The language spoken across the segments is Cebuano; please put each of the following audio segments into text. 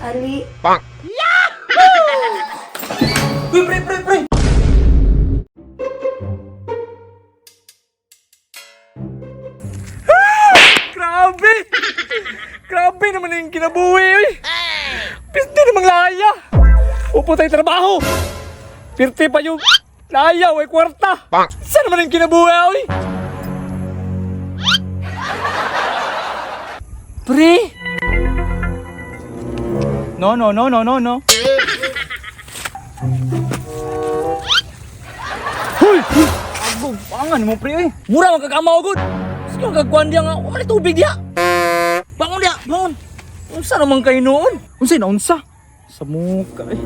Ali. Uy, pre, pre, pre! Ah! Grabe! Grabe naman yung kinabuhi, uy! Piste namang laya! Upo tayo trabaho! Pirti pa yung laya, way kwarta! Saan naman yung kinabuhi, uy? Pre! No, no, no, no, no, no. Hoy! Ago, pangan mo pre eh. Mura man kagamaw gud. Sige kagkuan diya nga, wala tubig diya. Bangon diya, bangon. Unsa naman kay noon? Unsay na unsa? Sa muka eh.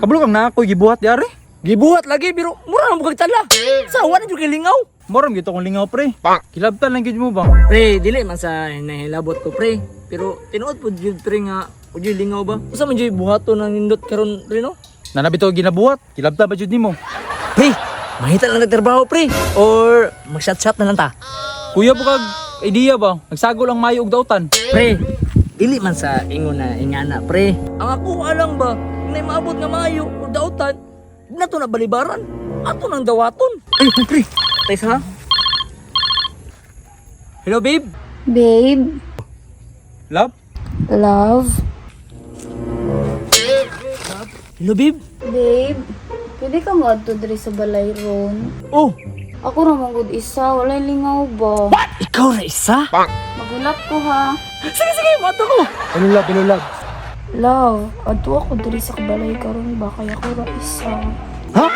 Kabalo kang na ako'y gibuhat diari. Gibuhat lagi pero mura man kag tala. Sa wala jud kay lingaw. Moram gito kong lingaw pre. Kilabtan lang gid mo ba? Pre, dili man sa nahilabot ko pre. Pero tinuod pud jud pre nga ug lingaw ba? Unsa man jud buhaton ang nindot karon pre no? Nanabi to ginabuhat. Kilabtan ba jud nimo? Pre, mahita lang nagtrabaho pre or mag-shot-shot na lang ta. Kuya po kag idea ba? Nagsagol ang mayo og dautan. Pre, dili man sa ingon na ingana, pre. Ang ako alang ba, na maabot nga maayo o dautan, na to na balibaran. Ato nang dawaton. Ay, pre. Tay sa. Hello, babe. Babe. Love? Love. Hello, babe. Babe. Pwede ka mo adto diri sa balay ron. Oh, Ako ra man gud isa, walay lingaw ba? ikaw ra isa? Magulat ko ha. Sige, sige, mato ko. Hello love, hello love. Love, adto ako diri sa balay karon ba kay ako ra isa. Ha?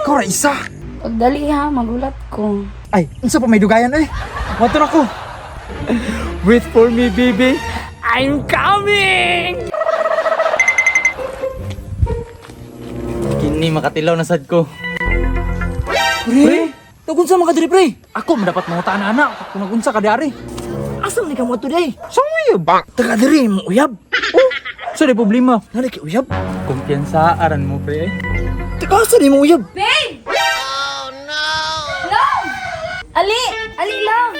Ikaw ra isa. Pagdali ha, magulat ko. Ay, unsa pa may dugayan eh? Mato na ko. Wait for me, baby. I'm coming! Kini makatilaw na sad ko. Pre, tagun sa mga diri, pre. Ako man dapat mangutaan ana kung nagunsa ka diari. Asa man ka mo today? Sa uyab. Taga diri mo uyab. Oh, sa di problema. Nari kay uyab. Kumpiyansa aran mo pre. Taga asa ni mo uyab? Babe! Oh no! Love! Ali! Ali, love!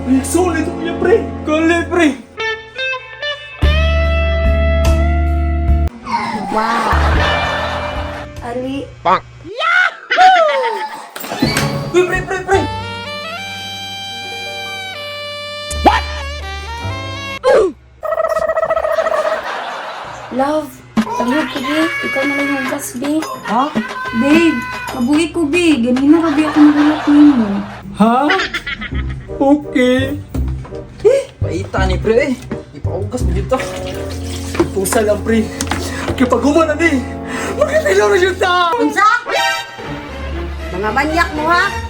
Ay, sulit uya pre. Kali pre. Ali. Uy, pre, pre, pre. Love, palihog ko, be. Ikaw na lang yung gas, be. Ha? Babe, kabuhi ko, be. Ganina rabi ako magulat nimo. Ha? Okay. Eh, paita ni pre eh. Ipaugas mo dito. Pusa lang, pre. Kapag humana ni, makatilaw na siya ta! Unsa? Mga manyak mo ha?